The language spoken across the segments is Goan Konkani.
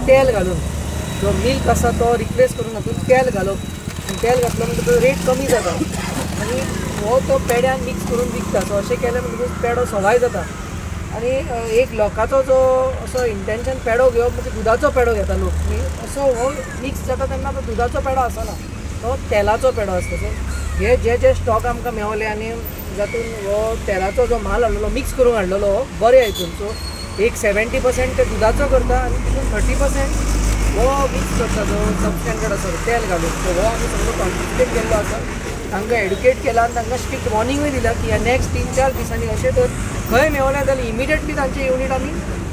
तेल घालून जो मिल्क आसा तो रिप्लेस करून हातूंत तेल घालप आनी तेल घातलो म्हणटकच रेट कमी जाता आनी हो तो पेड्यान मिक्स करून विकता. सो अशें केलें म्हणटकच पेडो सवाय जाता आनी एक लोकांचो जो असो इंटेंशन पेडो घेवप म्हणजे दुदाचो पेडो घेता लोक, असो हो मिक्स जाता तेन्ना तो दुदाचो पेडो आसना, तो तेलाचो पेडो आसता. सो हे जे जे स्टॉक आमकां मेवले आनी जातून हो तेलाचो जो म्हाल हाडलेलो मिक्स करून हाडलेलो हो बरे हितून. सो एक 70% ते दुदाचो करता आनी तितून 30% हो मिक्स करता जो सबस्टँडर्ड आसा तेल घालून. सो हो आमी सगळो कॉन्फिस्केट केल्लो आसा, तांकां एडुकेट केला आनी तांकां स्ट्रिक्ट वॉर्निंगूय दिला की ह्या नेक्स्ट 3-4 दिसांनी अशें तर खंय मेवलें जाल्यार इमिडिएटली तांचे युनीट आमी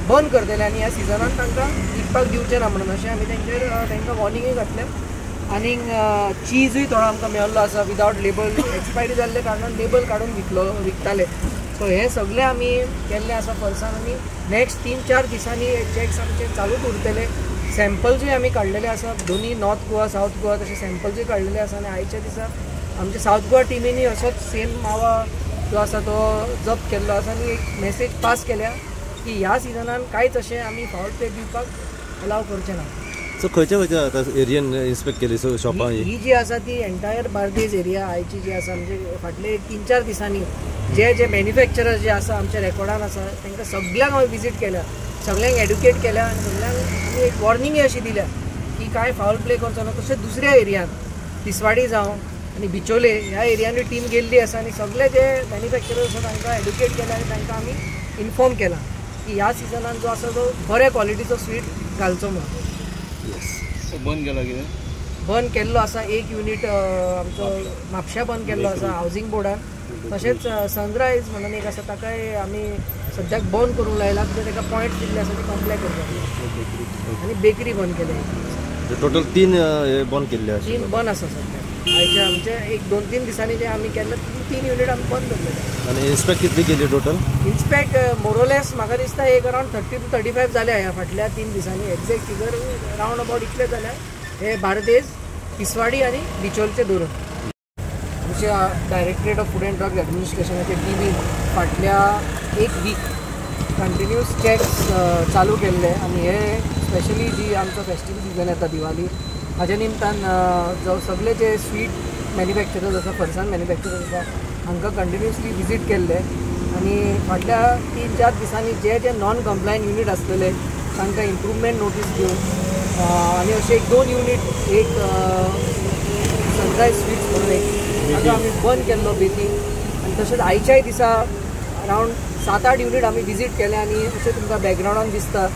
बंद करतले आनी ह्या सिजनान तांकां विकपाक दिवचें ना म्हणून अशें आमी तेंचेर तांकां वॉर्निंगूय घातलें. आनीक चीजूय थोडो आमकां मेळिल्लो आसा विदावट लेबल, एक्सपायरी जाल्ले कारणान लेबल काडून विकताले. सो हें सगळें आमी केल्लें आसा फर्सान आनी नेक्स्ट 3-4 दिसांनी चॅक्स आमचे चालूच उरतले. सॅम्पल्सूय आमी काडलेले आसा, दोनी नॉर्थ गोवा सावथ गोवा तशे सॅम्पल्सूय काडलेले आसा आनी आयच्या दिसा आमच्या सावथ गोवा टिमीनी असोच सेम मावा जो आसा तो जप्त केल्लो आसा आनी एक मॅसेज पास केल्या की ह्या सिजनान कांयच अशें आमी फावल प्ले दिवपाक अलाव करचें ना. सो खंयच्या खंयच्या आतां एरियन इन्स्पेक्ट केली सो शॉपां ही जी आसा ती एंटायर बार्देज एरिया आयची जी आसा, म्हणजे फाटले 3-4 दिसांनी जे जे मॅन्युफॅक्चरर्स जे आसा आमच्या रेकॉर्डान आसा तांकां सगळ्यांक हांवें विजीट केल्या, सगळ्यांक एड्युकेट केल्या आनी सगळ्यांक आमी एक वॉर्निंगय अशी दिल्या की कांय फावल प्ले करचो ना. तशेंच दुसऱ्या एरियान तिसवाडी जावं आनी बिचोले ह्या एरियांनी टीम गेल्ली आसा आनी सगळे जे मॅन्युफॅक्चरर्स आसा तांकां एड्युकेट केल्या आनी तांकां आमी इन्फॉर्म केलां की ह्या सिजनान जो आसा तो बऱ्या क्वॉलिटीचो स्वीट घालचो म्हणून. बंद केला कितें? बंद केल्लो आसा एक युनीट आमचो म्हापश्या बंद केल्लो आसा हावजींग बोर्डान. तशेंच सनरायज म्हणून एक आसा ताकाय आमी सद्याक बंद करूंक लायला कित्याक ताका पॉयंट्स दिल्ले आसा ते कंप्लाय करपाक आनी बेकरी बंद केल्या. टोटल 3 हे बंद केल्ले आसा. 3 बंद आसा सध्या. आयच्या आमचे एक 2-3 दिसांनी जे आमी केल्ले 3 युनीट आमी बंद दवरलेले. आनी इन्स्पेक्ट कितली केली टोटल? इन्स्पेक्ट मोरोलेस म्हाका दिसता एक अरावंड 30 to 35 जाल्या ह्या फाटल्या 3 दिसांनी. एग्जॅक्ट फिगर रावंड अबाउट इतले जाल्या. हे बार्देज, तिसवाडी आनी बिचोलचे धरून. आमच्या directorate of food and drug ॲडमिनिस्ट्रेशनाचे टिमीन फाटल्या एक वीक कंटिन्युअस चॅक्स चालू केल्ले आनी हे स्पेशली जी आमचो फेस्टिवल सिजन येता दिवाली हाज्या निमतान जो सगळे जे स्वीट मॅन्युफॅक्चरर्स आसा, फरसाण मॅन्युफॅक्चरर्स आसा हांकां कंटिन्युअसली विजीट केल्ले आनी फाटल्या 3-4 दिसांनी जे जे नॉन कंप्लायंट युनीट आसलेले तांकां इम्प्रूवमेंट नोटीस दिवन आनी अशे एक 2 युनीट, एक सनरायज स्वीट्स म्हणून एक ताका आमी बंद केल्लो बेती आनी तशेंच आयच्याय दिसा अरावंड 7-8 युनीट आमी विजीट केले आनी अशें तुमकां बॅकग्रावंडान दिसता